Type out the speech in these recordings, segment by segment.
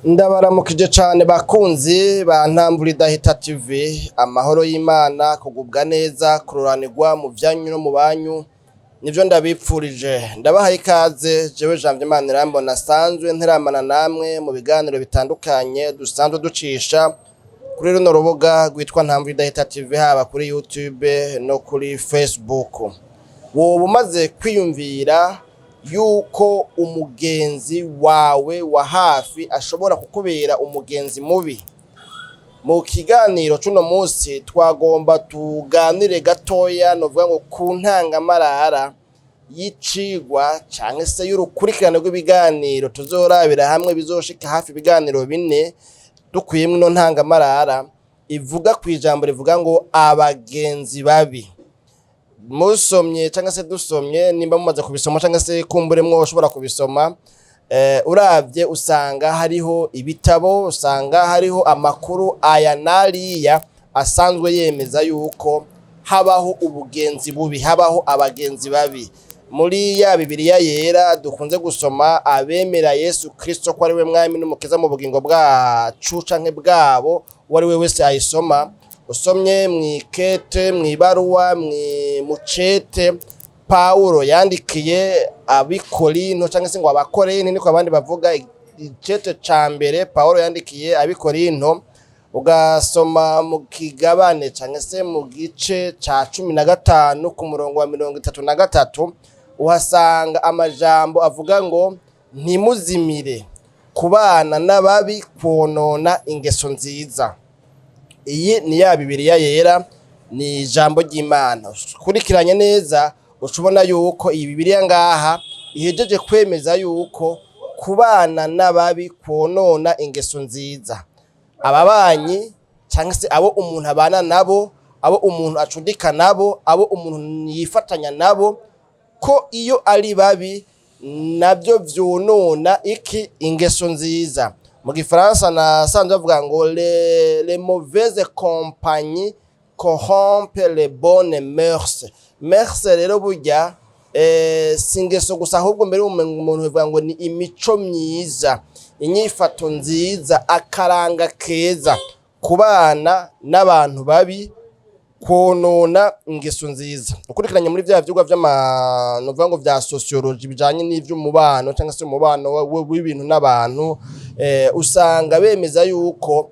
Ndabaramukije cane bakunzi ba Ntambura Idahita TV. Amahoro y'Imana, kugubwa neza, kuroranirwa mu vyanyu no mu banyu, nivyo ndabipfurije. Ndabahaye ikaze jewe Janvier Manirambona, asanzwe nteramana namwe mu biganiro bitandukanye dusanzwe ducisha kuri runo rubuga rwitwa Ntambura Idahita TV, haba kuri YouTube no kuri Facebook. Woba umaze kwiyumvira yuko umugenzi wawe wa hafi ashobora kukubera umugenzi mubi? Mu kiganiro c'uno munsi twagomba tuganire gatoya, novuga ngo ku ntangamarara y'icigwa canke se y'urukurikirane rw'ibiganiro tuzorabira hamwe, bizoshika hafi ibiganiro 4, dukuyemwo ino ntangamarara ivuga kw'ijambo rivuga ngo abagenzi babi. Musomye cyangwa se dusomye, nimba mumaze kubisoma cyangwa se kumbure mwoshobora kubisoma, uravye usanga hariho ibitabo, usanga hariho amakuru aya n'ariya asanzwe yemeza yuko habaho ubugenzi bubi, habaho abagenzi babi. Muri ya Bibiliya yera dukunze gusoma, abemera Yesu Kristo ko ari we mwami n'umukiza mu bugingo bwacu canke bwabo, uwo ari we wese ayisoma, usomye mw'ikete, mw'ibaruwa, mucete Pawulo yandikiye Abikorinto, cyangwa se ngo Abakorinto niko abandi bavuga, icete ca mbere Pawulo yandikiye Abikorinto, ugasoma mu kigabane cyangwa se mu gice ca 15 ku murongo wa 33, uhasanga amajambo avuga ngo ntimuzimire, kubana n'ababi kwonona ingeso nziza. Iyi ni ya Bibiliya yera, ni ijambo ry'Imana. Ukurikiranye neza uca ubona yuko iyi Bibiliya ngaha ihejeje kwemeza yuko kubana n'ababi kwonona ingeso nziza. Ababanyi cyangwa se abo umuntu abana nabo, abo umuntu acudika nabo, abo umuntu yifatanya nabo, ko iyo ari babi nabyo vyonona iki? Ingeso nziza. Mu gifaransa nasanzwe bavuga ngo les mauvaises compagnies corrompent les bonnes mœurs. Mœurs rero burya si ingeso gusa, ahubwo mbere umuntu bivuga ngo ni imico myiza, inyifato nziza, akaranga keza. Kubana n'abantu babi konona ingeso nziza. Ukurikiranye muri vya vyigwa vy'ama, novuga ngo vya sociologie, bijanye n'ivy'umubano cyangwa se umubano w'ibintu n'abantu, usanga bemeza yuko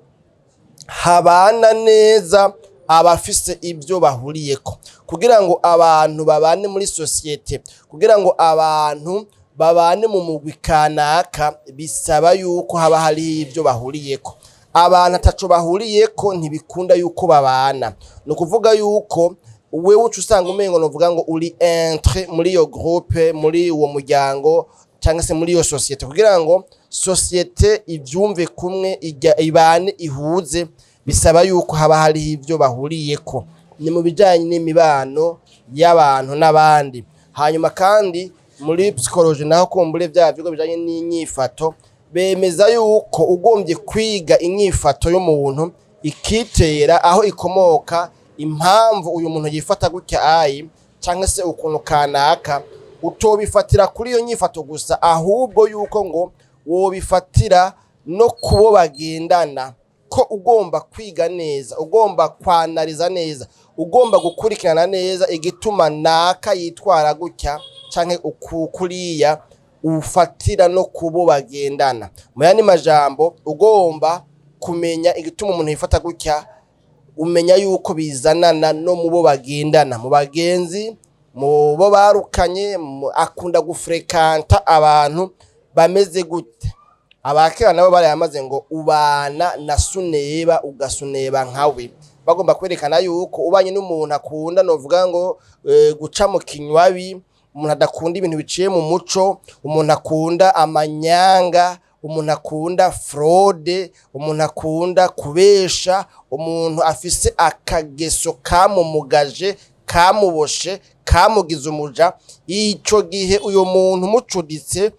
habana neza abafise ibyo bahuriyeko. Kugira ngo abantu babane muri société, kugira ngo abantu babane mu mugwi kanaka, bisaba yuko haba hariho ibyo bahuriyeko. Abantu ataco bahuriyeko ntibikunda yuko babana. Ni ukuvuga yuko wewe uca usanga umengo, novuga ngo uri intrus muri iyo groupe, muri uwo muryango cyangwa se muri iyo société. Kugira ngo société ivyumve kumwe, ijya ibane ihuze, bisaba yuko haba hariho ibyo bahuriyeko. Ni mu bijanye n'imibano y'abantu n'abandi. Hanyuma kandi muri psychologie naho, kumbure vya vyigwa bijanye n'inyifato, bemeza yuko ugombye kwiga inyifato y'umuntu, ikitera aho ikomoka, impamvu uyu muntu yifata gutya ayi cyangwa se ukuntu kanaka, utobifatira kuri iyo nyifato gusa, ahubwo yuko ngo wobifatira no kubo bagendana, ko ugomba kwiga neza, ugomba kwanariza neza, ugomba gukurikirana neza igituma naka yitwara gutya canke uku kuriya, ufatira no kubo bagendana. Mu yandi majambo, ugomba kumenya igituma umuntu yifata gutya, umenya yuko bizanana no mu bo bagendana, mu bagenzi, mu bo barukanye, akunda gufrekanta abantu bameze gute. Abakera nabo barayamaze ngo ubana na suneba ugasuneba nkawe. Bagomba kwerekana yuko ubanye n'umuntu akunda, novuga ngo guca mu kinywabi, umuntu adakunda ibintu biciye mu muco, umuntu akunda amanyanga, umuntu akunda fraude, umuntu akunda kubesha, umuntu afise akageso kamumugaje, kamuboshe, kamugize umuja, ico gihe uyo muntu umucuditse,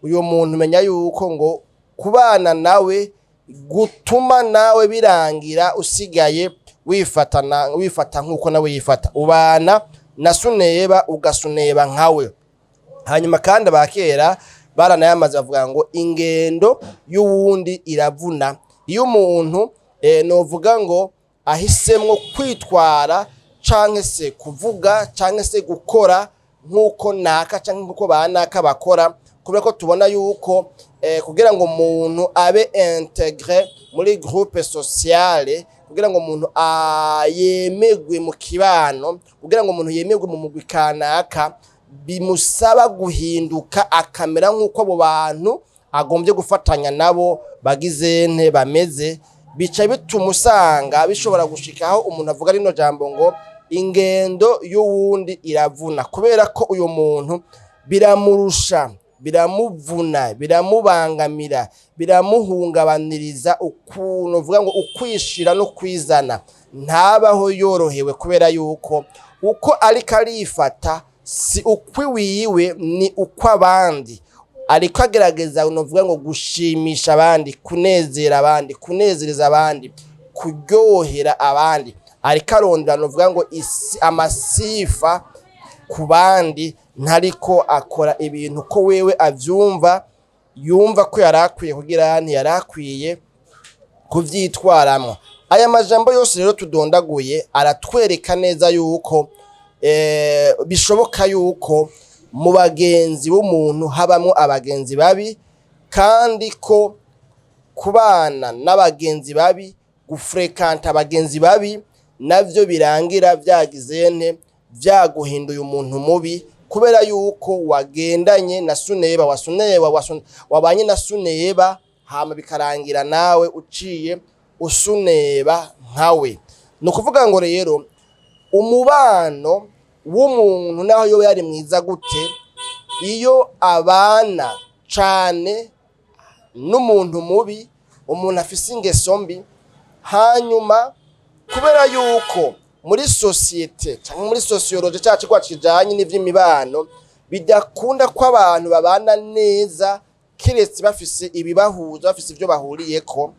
uyo muntu umenya yuko ngo kubana nawe gutuma nawe birangira usigaye wifatana, wifata nk'uko nawe yifata. Ubana na suneba ugasuneba nkawe. Hanyuma kandi abakera Baranayamaze bavuga ngo ingendo y'uwundi iravuna. Iyo umuntu novuga ngo ahisemwo kwitwara canke se kuvuga canke se gukora nk'uko naka canke nk'uko banaka bakora, kubera ko tubona yuko kugira ngo umuntu abe intégré muri groupe sociale, kugira ngo umuntu yemegwe mu kibano, kugira ngo umuntu yemegwe mu mugwi kanaka, bimusaba guhinduka akamera nk'uko abo bantu agombye gufatanya nabo bagize nte bameze. Bica bituma usanga bishobora gushikaho umuntu avuga rino jambo ngo ingendo y'uwundi iravuna, kubera ko uyu muntu biramurusha, biramuvuna, biramubangamira, biramuhungabaniriza ukuntu uvuga ngo ukwishira no kwizana, ntabaho yorohewe, kubera yuko uko ariko arifata si ukwiwiwe, ni ukw'abandi. Ariko agerageza novuga ngo gushimisha abandi, kunezera abandi, kunezereza abandi, kuryohera abandi. Ariko arondera novuga ngo amasifa ku bandi, ntariko akora ibintu ko wewe avyumva, yumva ko yari akwiye kugira, ntiyari akwiye kuvyitwaramwo. Aya majambo yose rero tudondaguye aratwereka neza yuko bishoboka yuko mu bagenzi b'umuntu habamwo abagenzi babi, kandi ko kubana n'abagenzi babi, gufréquenta abagenzi babi, navyo birangira vyagize nte, vyaguhinduye umuntu mubi, kubera yuko wagendanye na suneba, wasuneba, wabanye na suneba, hama bikarangira nawe uciye usuneba nkawe. Ni ukuvuga ngo rero umubano w'umuntu, naho yoba yari mwiza gute, iyo abana cane n'umuntu mubi, umuntu afise ingeso mbi, hanyuma kubera yuko muri société canke muri sociologie, ca cigwa kijanye n'ivy'imibano, bidakunda ko abantu babana neza kiretse bafise ibibahuza, bafise ivyo bahuriyeko.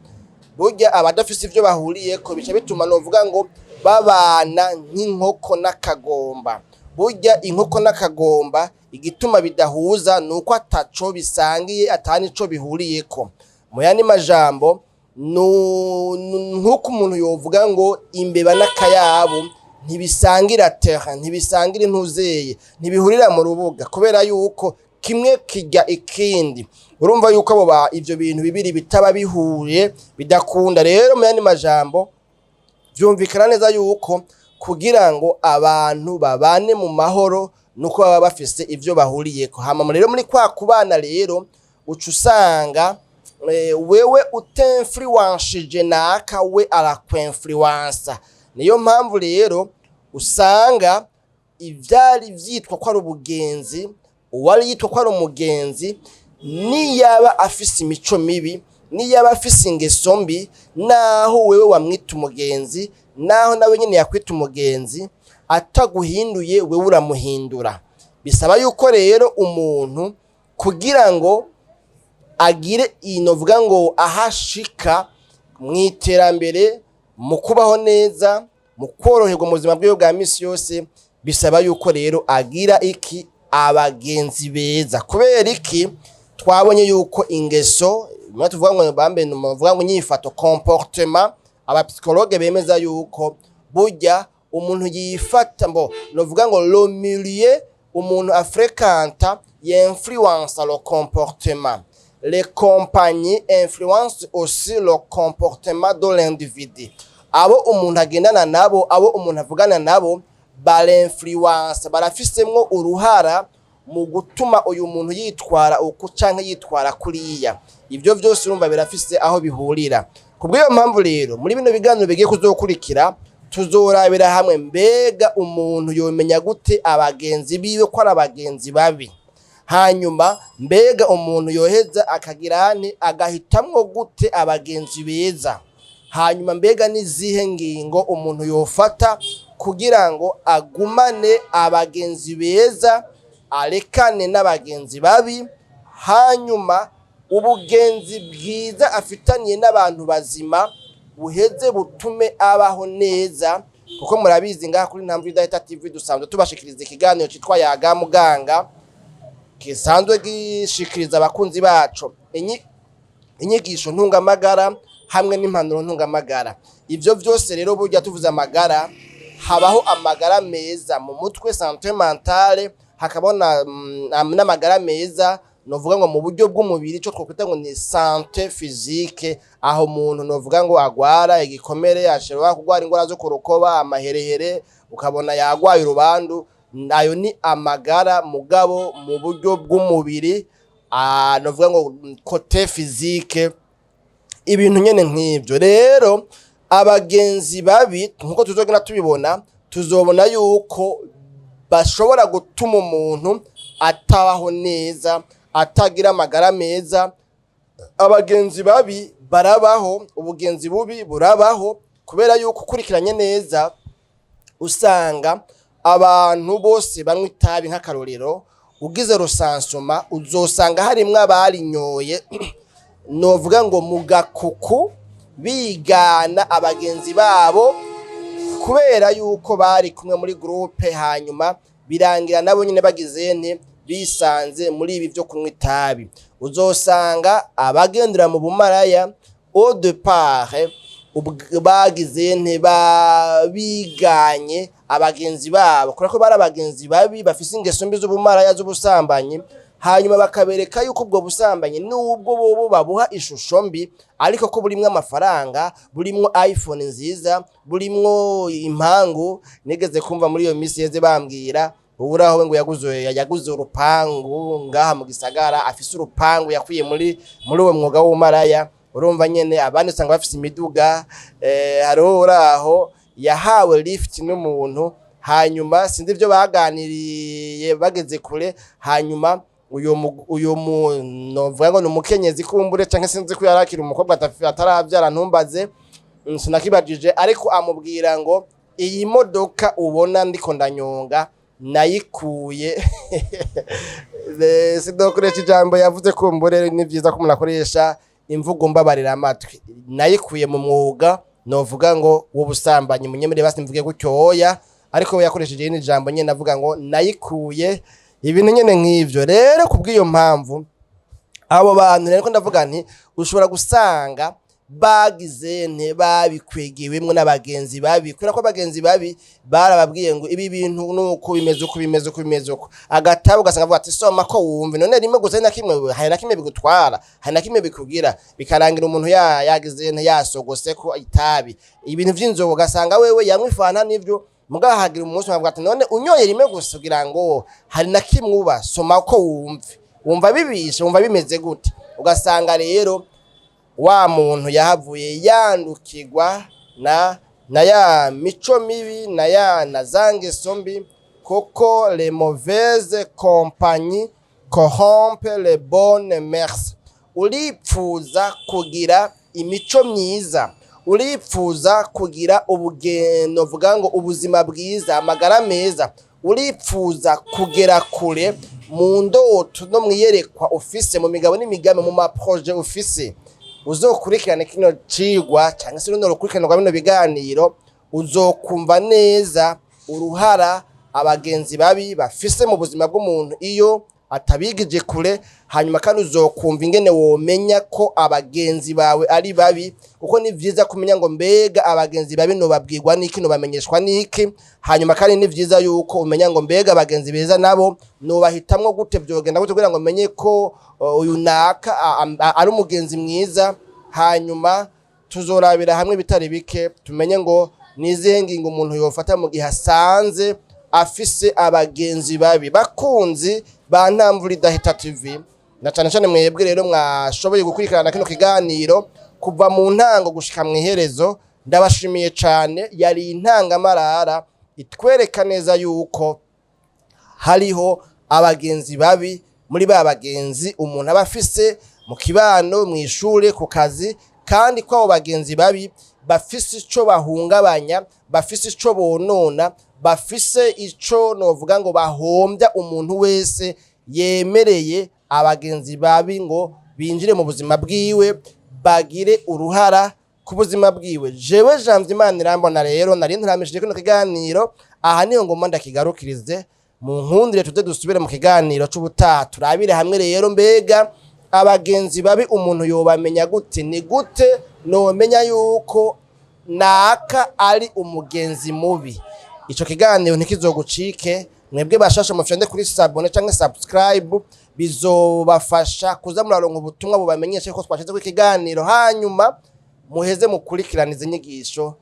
Burya abadafise ivyo bahuriyeko bica bituma novuga ngo babana nk'inkoko n'akagomba. Burya inkoko n'akagomba, igituma bidahuza ni uko ataco bisangiye, ata nico bihuriyeko. Mu yandi majambo, nk'uko umuntu yovuga ngo imbeba n'akayabu ntibisangira terrain, ntibisangira intuzeye, ntibihurira mu rubuga, kubera yuko kimwe kirya ikindi. Urumva yuko abo ba ivyo bintu bibiri bitaba bihuye, bidakunda. Rero mu yandi majambo, vyumvikana neza yuko kugira ngo abantu babane mu mahoro nuko baba bafise ivyo bahuriyeko. Hama rero muri kwa kubana rero, uca usanga wewe utinfluenshije naka, we arakwinfluensa. Niyo mpamvu rero usanga ivyari vyitwa ko ari ubugenzi, uwari yitwa ko ari umugenzi, niyaba afise imico mibi, niyaba afise ingeso mbi, naho wewe wamwita umugenzi, naho nawe nyene yakwita umugenzi, ataguhinduye wewe uramuhindura. Bisaba yuko rero umuntu kugira ngo agire inovuga ngo ahashika mu iterambere, mu kubaho neza, mu koroherwa mu buzima bwiwe bwa misi yose, bisaba yuko rero agira iki? Abagenzi beza. Kubera iki? Twabonye yuko ingeso bimwe tuvuga ngo bambe bavuga ngo inyifato, comportement, abapsychologue bemeza yuko burya umuntu yifata mbo novuga ngo le milieu umuntu afréquenta influence le comportement, les compagnies influencent aussi le comportement de l'individu. Abo umuntu agendana nabo, abo umuntu avugana nabo, barinfluence, barafisemwo uruhara mu gutuma uyu muntu yitwara uku canke yitwara kuriya. Ibyo vyose urumva birafise aho bihurira. Kubw'iyo mpamvu rero, muri bino biganiro bigiye kuzokurikira, tuzorabira hamwe mbega umuntu yomenya gute abagenzi biwe ko ari abagenzi babi, hanyuma mbega umuntu yoheza akagira ane agahitamwo gute abagenzi beza, hanyuma mbega n'izihe ngingo umuntu yofata kugira ngo agumane abagenzi beza, arekane n'abagenzi babi, hanyuma ubugenzi bwiza afitaniye n'abantu bazima buheze butume abaho neza. Kuko murabizi, ngaha kuri Ntambwe Idahita TV dusanzwe tubashikiriza ikiganiro citwa Yaga Muganga. Gisanzwe gishikiriza abakunzi bacu inyigisho ntungamagara hamwe n'impanuro ntungamagara. Ivyo vyose rero, burya tuvuze amagara, habaho amagara meza mu mutwe, santé mentale, hakabona n'amagara meza novuga ngo mu buryo bw'umubiri, ico twokwita ngo ni santé physique, aho umuntu novuga ngo agwara igikomere, ashobora kugwara ingwara zo ku rukoba, amaherehere, ukabona yagwaye urubandu. Ayo ni amagara mugabo mu buryo bw'umubiri, novuga ngo côté physique, ibintu nyene nk'ivyo. Rero abagenzi babi, nkuko tuzogenda tubibona, tuzobona yuko bashobora gutuma umuntu atabaho neza, atagira amagara meza. Abagenzi babi barabaho, ubugenzi bubi burabaho, kubera yuko ukurikiranye neza usanga abantu bose banywa itabi, nk'akarorero, ugize recensement uzosanga harimwo abarinyoye novuga ngo mu gakuku, bigana abagenzi babo, kubera yuko bari kumwe muri groupe, hanyuma birangira nabo nyine bagize nte, bisanze muri ibi byo kunywa itabi. Uzosanga abagendera mu bumaraya, au départ bagize nte, biganye abagenzi babo, kubera ko bari abagenzi babi bafise ingeso mbi z'ubumaraya, z'ubusambanyi, hanyuma bakabereka yuko ubwo busambanyi, nubwo bobo babuha ishusho mbi, ariko ko burimwo amafaranga, burimwo iPhone nziza, burimwo impangu. Nigeze kumva muri iyo misi yeze bambwira uburaho we ngo yaguze urupangu ngaha mu gisagara, afise urupangu yakwiye muri uwo mwuga w'ubumaraya. Urumva nyene abandi usanga bafise imiduga. Hariho uraho yahawe lift n'umuntu, hanyuma sinzi ibyo baganiriye bageze kure, hanyuma uyo mu novuga ngo ni umukenyezi kumbure, canke sinzi ko yarakira umukobwa ataravyara, ntumbaze, sinakibajije, ariko amubwira ngo iyi modoka ubona ndiko ndanyonga nayikuye, sidokoresha ijambo yavuze, kumbure ni vyiza ko umuntu akoresha imvugo mbabarira amatwi, nayikuye mu mwuga novuga ngo w'ubusambanyi. Munyemere basi mvuge gutyo, oya, ariko we yakoresheje irindi jambo nyene avuga ngo nayikuye, ibintu nyene nk'ivyo. Rero kubw'iyo mpamvu abo bantu rero ko ndavuga nti ushobora gusanga bagize nte, babikwegewemwo n'abagenzi babi, kubera ko abagenzi babi barababwiye ngo ibi bintu nuko bimeze uko, bimeze uko, bimeze uko. Agatabo ugasanga avuga ati soma ko wumve, none rimwe gusa na kimwe, hari na kimwe bigutwara, hari na kimwe bikugira, bikarangira umuntu yagize nte, yasogose ko itabi, ibintu vy'inzoga, ugasanga wewe yanywa ifanta n'ivyo, mugabo hagira umunsi bavuga ati none unyoye rimwe gusa kugira ngo hari na kimwe uba, soma ko wumve, wumva bibishe, wumva bimeze gute? Ugasanga rero wa muntu yahavuye yandukirwa na ya mico mibi, na za ngeso mbi, kuko les mauvaises compagnies corrompent les bonnes mœurs. Uripfuza kugira imico myiza, uripfuza kugira ubugendo vuga ngo ubuzima bwiza, amagara meza, uripfuza kugera kure mu ndoto no mwiyerekwa ufise, mu migabo n'imigambi, mu ma projets ufise, uzokurikirane kino cigwa cyangwa se runo rukurikirane rwa bino biganiro, uzokumva neza uruhara abagenzi babi bafise mu buzima bw'umuntu iyo atabigije kure. Hanyuma kandi uzokumva ingene womenya ko abagenzi bawe ari babi, kuko ni vyiza kumenya ngo mbega abagenzi babi nobabwirwa n'iki, nobamenyeshwa n'iki? Hanyuma kandi ni vyiza yuko umenya ngo mbega abagenzi beza nabo nobahitamwo gute, vyogenda gute kugira ngo menye ko uyu naka ari umugenzi mwiza? Hanyuma tuzorabira hamwe bitari bike, tumenye ngo ni izihe ngingo umuntu yofata mu gihe asanze afise abagenzi babi. Bakunzi ba Ntamvura Idahita TV, na cane cane mwebwe rero mwashoboye gukurikirana kino kiganiro kuva mu ntango gushika mw'iherezo, ndabashimiye cane. Yari intangamarara itwereka neza yuko hariho abagenzi babi muri ba bagenzi umuntu aba afise mu kibano, mw'ishure, ku kazi, kandi ko abo bagenzi babi bafise ico bahungabanya, bafise ico bonona, bafise ico novuga ngo bahombya umuntu wese yemereye abagenzi babi ngo binjire mu buzima bwiwe, bagire uruhara ku buzima bwiwe. Jewe Janvier Imana irambona rero nari nturamishije kino kiganiro, aha niyo ngoma ndakigarukirize. Mu nkundire tuze dusubire mu kiganiro c'ubutaha, turabire hamwe rero mbega abagenzi babi umuntu yobamenya gute? Ni gute nomenya yuko naka ari umugenzi mubi? Ico kiganiro ntikizogucike. Mwebwe bashasha, mufyonde kuri s'abonner canke subscribe, bizobafasha kuza muraronka ubutumwa bubamenyesha ko twashizeko ikiganiro, hanyuma muheze mukurikirana izi nyigisho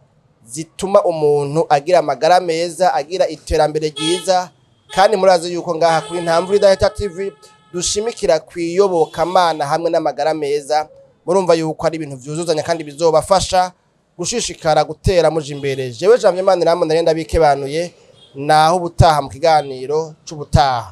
zituma umuntu agira amagara meza, agira iterambere ryiza. Kandi murazi yuko ngaha kuri Ntamvura Idahita TV dushimikira kwiyobokamana hamwe n'amagara meza. Murumva yuko ari ibintu vyuzuzanya kandi bizobafasha gushishikara gutera muja imbere. Jewe Janvier Maniramu, nari ndabikebanuye, naho ubutaha mu kiganiro c'ubutaha.